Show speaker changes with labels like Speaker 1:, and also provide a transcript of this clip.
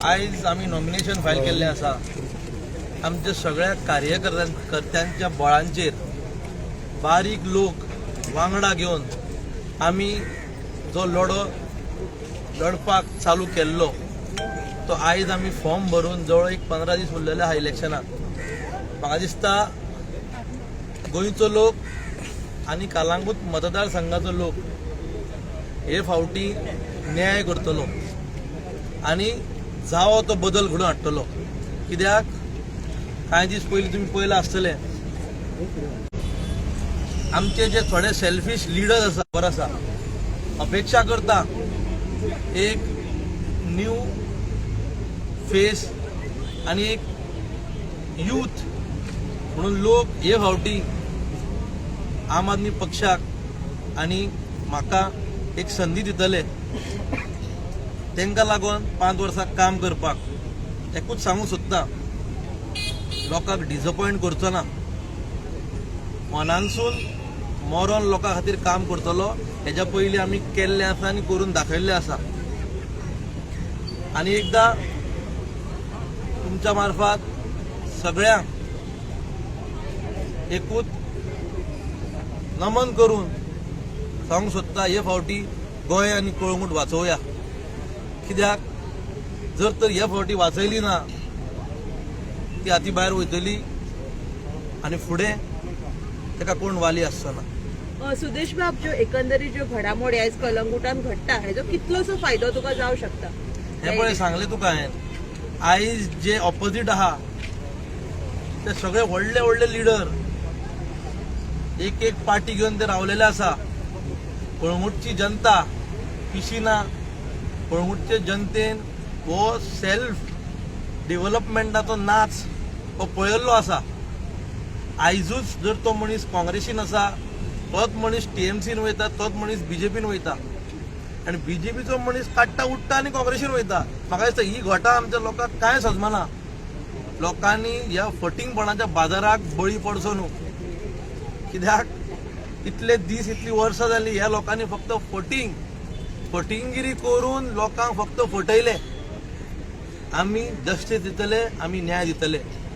Speaker 1: आयज आमी nomination file केल्लें आसा. आमच्या सगळ्या कार्यकर्त्यांच्या बळांचेर बारीक लोक वांगडा घेवन आमी जो लढो लढपाक चालू केल्लो, तो आयज आमी फॉर्म भरून जवळ एक 15 दीस उरलेले आहा इलेक्शनाक. म्हाका दिसता गोंयचो लोक आनी कलांगूट मतदारसंघाचो लोक हे फावटी न्याय करतलो आनी जावो तो बदल घडोवन हाडटलो. कित्याक कांय दीस पयलीं तुमी पळयलां आसतलें, आमचे जे थोडे सेल्फीश लिडर्स आसा, खबर आसा, अपेक्षा करता एक न्यू फेस आनी एक यूथ म्हणून लोक हे फावटी आम आदमी पक्षाक आनी म्हाका एक संदी दितले. तांकां लागून 5 वर्सां काम करपाक. एकूच सांगूंक सोदता, लोकांक डिसअपॉयंट करचो ना. मनानसून मरोन लोकां खातीर काम करतलो. हेज्या पयलीं आमी केल्लें आसा आनी करून दाखयल्लें आसा. आनी एकदां तुमच्या मार्फत सगळ्यांक एकूच नमन करून सांगूंक सोदता, हे फावटी गोंय आनी कळंगूट वाचोवया. कित्याक जर तर हे फावटी वाचयली ना, ती हाती भायर वयतली आनी फुडें ताका कोण वाली आसचो ना.
Speaker 2: सुदेश बाब, ज्यो एकंदरीत ज्यो घडामोडी आयज कलंगुटान घडटा, हेजो कितलोसो फायदो तुका जावं शकता?
Speaker 1: हे पळय, सांगलें तुका हांवें, आयज जे ऑपोजीट आहा ते सगळे व्हडले व्हडले लिडर एक एक पार्टी घेवन ते रावलेले आसा. कळंगूटची जनता पिशी ना. कळंगूटचे जनतेन हो सेल्फ डेव्हलपमेंटाचो नाच हो पळयल्लो आसा. आयजूच जर तो मनीस काँग्रेसीन आसा, तोच मनीस टीएमसीन वयता, तोच मनीस बीजेपीन वयता आनी बीजेपीचो मनीस काडटा, उडटा आनी काँग्रेसीन वयता. म्हाका दिसता ही घोटां आमच्या लोकांक कांय सजमना. लोकांनी ह्या फटींगपणाच्या बाजाराक बळी पडचो न्हू. कित्याक इतले दीस, इतली वर्सां जाली, ह्या लोकांनी फक्त फटींग फटिंगिरी करून लोकांक फक्त फटयले. आमी जस्टीस दितले, आमी न्याय दितले.